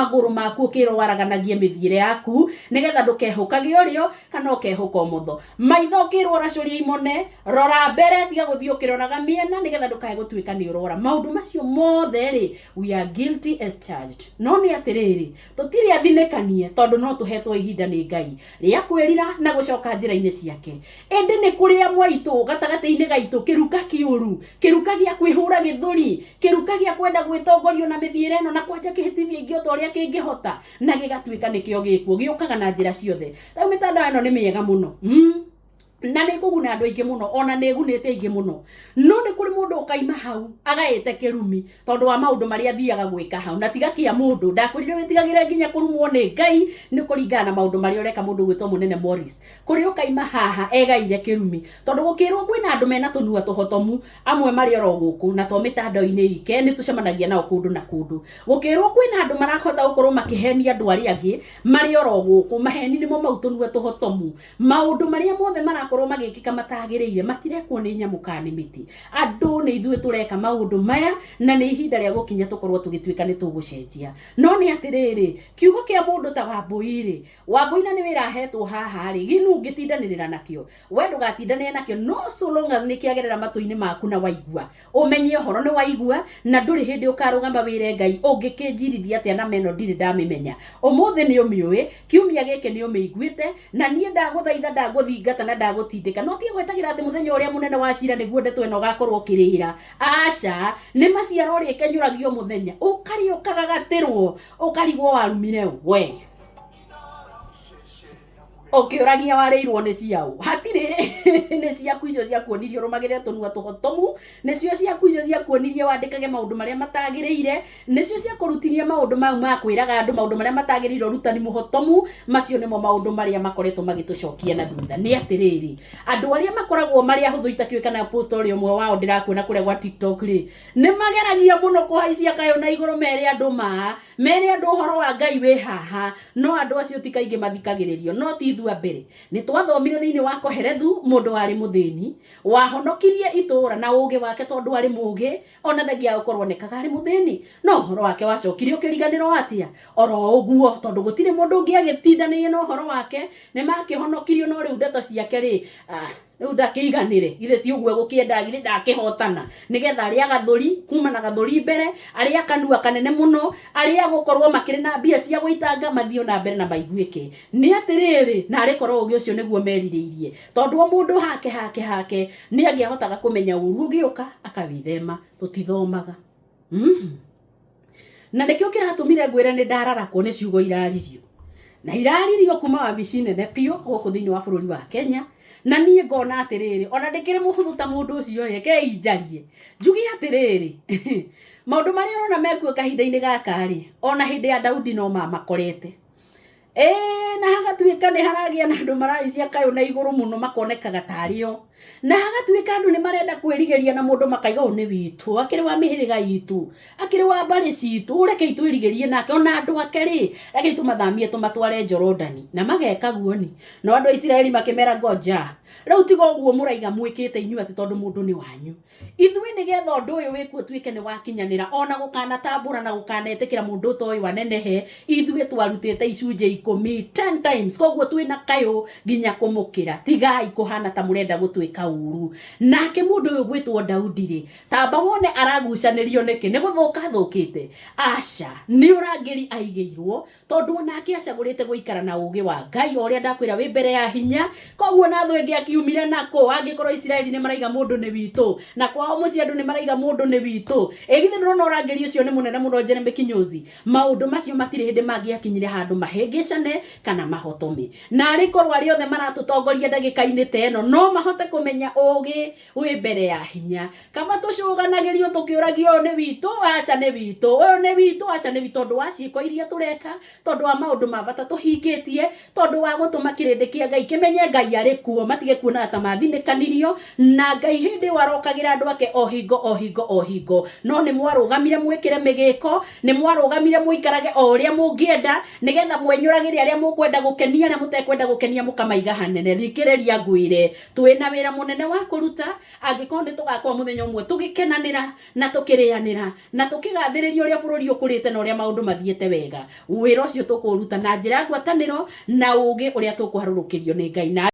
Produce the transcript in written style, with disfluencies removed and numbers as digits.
Magũrũ maku ũkĩrwo waraganagie mĩthiĩre yaku nĩgetha ndũkehũkage ũrĩo kana ũkehũka ũmotho. Maitho ũkĩrwo ũracũrie imone, rora mbere tiga gũthiĩ ũkĩroraga mĩena nĩgetha ndũkae gũtuĩka nĩ ũrora. Maũndũ macio mothe rĩ, we are guilty as charged. No nĩ atĩrĩrĩ, tũtirĩ athinĩkanie tondũ no tũhetwo ihinda nĩ Ngai rĩa kwĩrira na gũcoka njĩra-inĩ ciake. Ĩndĩ nĩ kũrĩ amwe aitũ gatagatĩ-inĩ gaitũ kĩruka kĩũru, kĩruka gĩa kwĩhũra gĩthũri, kĩruka gĩa kwenda gwĩtongorio na mĩthiĩre ĩno na kwanja kĩhĩtithia ingĩ o ta ũrĩa kĩngĩhota, na gĩgatuĩka nĩkĩo gĩkuo, gĩũkaga na njĩra ciothe. Rĩu mĩtandao ĩno nĩ mĩega mũno na nĩ ĩkũguna andũ aingĩ mũno, ona nĩ ĩgunĩte aingĩ mũno. No nĩ kũrĩ mũndũ ũkaima hau agaĩte kĩrumi tondũ wa maũndũ marĩa athiaga gwĩka hau. Na tiga kĩa mũndũ, ndakwĩrire wĩtigagĩre nginya kũrumwo nĩ Ngai nĩ kũringana na maũndũ marĩa ũreka. Mũndũ ũgwĩtwo Mũnene Morris, kũrĩ ũkaima haha egaire kĩrumi tondũ gũkĩrwo kwĩna andũ mena tũnua tũhotomu, amwe marĩ oro gũkũ na to mĩtandao-inĩ ike, nĩ tũcemanagia nao kũndũ na kũndũ. Gũkĩrwo kwĩna andũ marahota gũkorwo makĩhenia andũ arĩa angĩ marĩ oro gũkũ, maheni nĩmo mau tũnua tũhotomu. Maũndũ marĩa mothe marakorwo magĩkĩka matagĩrĩire matirekwo nĩ nyamũ kana nĩ mĩtĩ. Andũ nĩ ithuĩ tũreka maũndũ maya, na nĩ ihinda rĩa gũkinya tũkorwo tũgĩtuĩka nĩ tũgũcenjia. No nĩ atĩrĩrĩ, kiugo kĩa mũndũ ta Wambũi-rĩ, Wambũi na nĩ wĩra ahetwo haha-rĩ, gĩ nũ ũngĩtindanĩrĩra nakĩo? We ndũgatindanĩre nakĩo, no so long as nĩ kĩagerera matũ-inĩ maku na waigua, ũmenye ũhoro nĩ waigua, na ndũrĩ hĩndĩ ũkarũgama wĩre Ngai ũngĩkĩnjirithia atĩa na meno ndirĩ ndamĩmenya. Ũmũthĩ nĩ ũmĩũĩ, kiumia gĩkĩ nĩ ũmĩiguĩte, na niĩ ndagũthaitha, ndagũthingata na ndagũtindĩka, no tiga gwetagĩra atĩ mũthenya ũrĩa mũnene wa cira nĩguo ndeto ĩno ũgakorwo ũkĩrĩra. Aca, nĩ maciaro ũrĩkenyũragio mũthenya, ũkarĩa ũkagagatĩrwo, ũkarigwo warumire we. Ũkĩũragia warĩirwo nĩ ciaũ, hatirĩ nĩ ciaku icio ciakuonirie ũrũmagĩrĩre tũnua tũhotomu, nĩcio ciaku icio ciakuonirie wandĩkage maũndũ marĩa matagĩrĩire, nĩcio ciakũrutirie maũndũ mau ma kwĩraga andũ maũndũ marĩa matagĩrĩire, ũrutani mũhotomu. Macio nĩmo maũndũ marĩa makoretwo magĩtũcokia na thutha. Nĩ atĩrĩrĩ, andũ arĩa makoragwo marĩ ahũthũ itakĩũĩ kana post ũrĩa ũmwe wao ndĩrakuona kũrĩa gwa TikTok rĩ, nĩ mageragia mũno kũhaicia kayũ na igũrũ mere andũ ma mere andũ ũhoro wa Ngai wĩ haha, no andũ acio ti kaingĩ mathikagĩrĩrio. No ti ithuĩ a mbere, nĩ twathomire thĩinĩ wa Kohelethu mũndũ warĩ mũthĩni wahonokirie itũũra na ũgĩ wake tondũ arĩ mũgĩ, ona thengia ya gũkorwo onekaga arĩ mũthĩni, no ũhoro wake wacokire ũkĩriganĩrwo atĩa oro ũguo, tondũ gũtirĩ mũndũ ũngĩ agĩtindanĩire na ũhoro wake. Nĩ makĩhonokirio, no rĩu ndeto ciake rĩ, rĩu ndakĩiganĩre, githĩ ti ũguo egũkĩenda, githĩ ndakĩhotana, nĩgetha arĩa gathũri kuma na gathũri mbere, arĩa kanua kanene mũno, arĩa gũkorwo makĩrĩ na mbia cia gũitanga mathiĩ na mbere na maiguĩke. Nĩ atĩrĩrĩ, na arĩ korwo ũgĩ ũcio nĩguo merirĩirie, tondũ o mũndũ hake hake hake nĩ angĩahotaga kũmenya ũru ũgĩũka akawĩthema. Tũtithomaga. Na nĩkĩo kĩratũmire ngwĩre nĩ ndararakwo nĩ ciugo iraririo na iraririo kuma wabici nene biũ gũkũ thĩinĩ wa bũrũri wa Kenya. Na niĩ ngona atĩrĩrĩ, ona ndĩkĩrĩ mũhũthũ ta mũndũ ũcio rĩ, rekei njarie njuge atĩrĩrĩ, maũndũ marĩa ũrona mekuo kahinda-inĩ gaka rĩ, ona hĩndĩ ya Daudi no mamakorete. Ĩĩ, na hagatuĩka nĩ haragĩa na andũ maraicia kayũ na igũrũ mũno makonekaga tarĩ o, na hagatuĩka andũ nĩ marenda kwĩrigĩria na mũndũ makaiga ũyũ nĩ witũ, akĩrĩ wa mĩhĩrĩga itũ, akĩrĩ wa mbarĩ citũ, rekei twĩrigĩrie nake, ona andũ ake rĩ, rekei tũmathamie tũmatware Jorodani. Na mageka guo ni. No andũ a Isiraeli makĩmera ngoja, rĩu tiga ũguo mũraiga mwĩkĩte inyuĩ atĩ tondũ mũndũ nĩ wanyu. Ithuĩ nĩgetha ũndũ ũyũ wĩkwo ũtuĩke nĩ wakinyanĩra, ona gũkanatambũra na gũkanetĩkĩra mũndũ ta ũyũ anenehe, ithuĩ twarutĩte icunjĩ ikũmi 10 times, koguo twĩna kayũ nginya kũmũkĩra. Tigai kũhana ta mũrenda gũtwĩka ũru. Nake mũndũ ũyũ gwĩtwo Daudi rĩ, tamba wone aragucanĩrio nĩkĩ? Nĩ gũthũka athũkĩte? Aca, nĩ ũrangĩri aigĩirwo, tondũ onake acagũrĩte gũikara na ũgĩ wa Ngai o ũrĩa ndakwĩra wĩ mbere ya hinya. Koguo na thũ ĩngĩ akiumire nako, angĩkorwo Isiraeli nĩ maraiga mũndũ nĩ witũ, na kwao mũciĩ andũ nĩ maraiga mũndũ nĩ witũ, ĩ githĩ ndũrona ũrangĩri ũcio nĩ mũnene mũno Jeremy Kinyozi? Maũndũ macio matirĩ hĩndĩ mangĩakinyire handũ mahĩngĩcane kana mahotome. Na arĩ korwo arĩa othe maratũtongoria ndagĩka-inĩ ta ĩno no mahote kũmenya ũgĩ wĩ mbere ya hinya. Kaba tũcũganagĩrio tũkĩũragio ũyũ nĩ witũ, aca nĩ witũ, ũyũ nĩ witũ, aca nĩ witũ, tondũ wa ciĩko iria tũreka, tondũ wa maũndũ ma bata tũhingĩtie, tondũ wa gũtũma kĩrĩndĩ kĩa Ngai kĩmenye Ngai arĩ kuo, matige kuonaga ta mathinĩkanirio, na Ngai hĩndĩ ĩyo arokagĩra andũ ake o hingo o hingo o hingo. No nĩ mwarũgamire mwĩkĩre mĩgĩko, nĩ mwarũgamire mũikarage o ũrĩa mũngĩenda, nĩgetha mwenyũrage Mwĩroragĩre arĩa mũkwenda gũkenia, arĩa mũtekwenda gũkenia mũkamaiga hanene. Thikĩrĩria ngwĩre, twĩna wĩra mũnene wa kũruta angĩkorwo nĩ tũgakorwo mũthenya ũmwe tũgĩkenanĩra na tũkĩrĩanĩra na tũkĩgathĩrĩria ũrĩa bũrũri ũkũrĩte na ũrĩa maũndũ mathiĩte wega. Wĩra ũcio tũkũũruta na njĩra ya ngwatanĩro na ũgĩ ũrĩa tũkũharũrũkĩrio nĩ Ngai. Na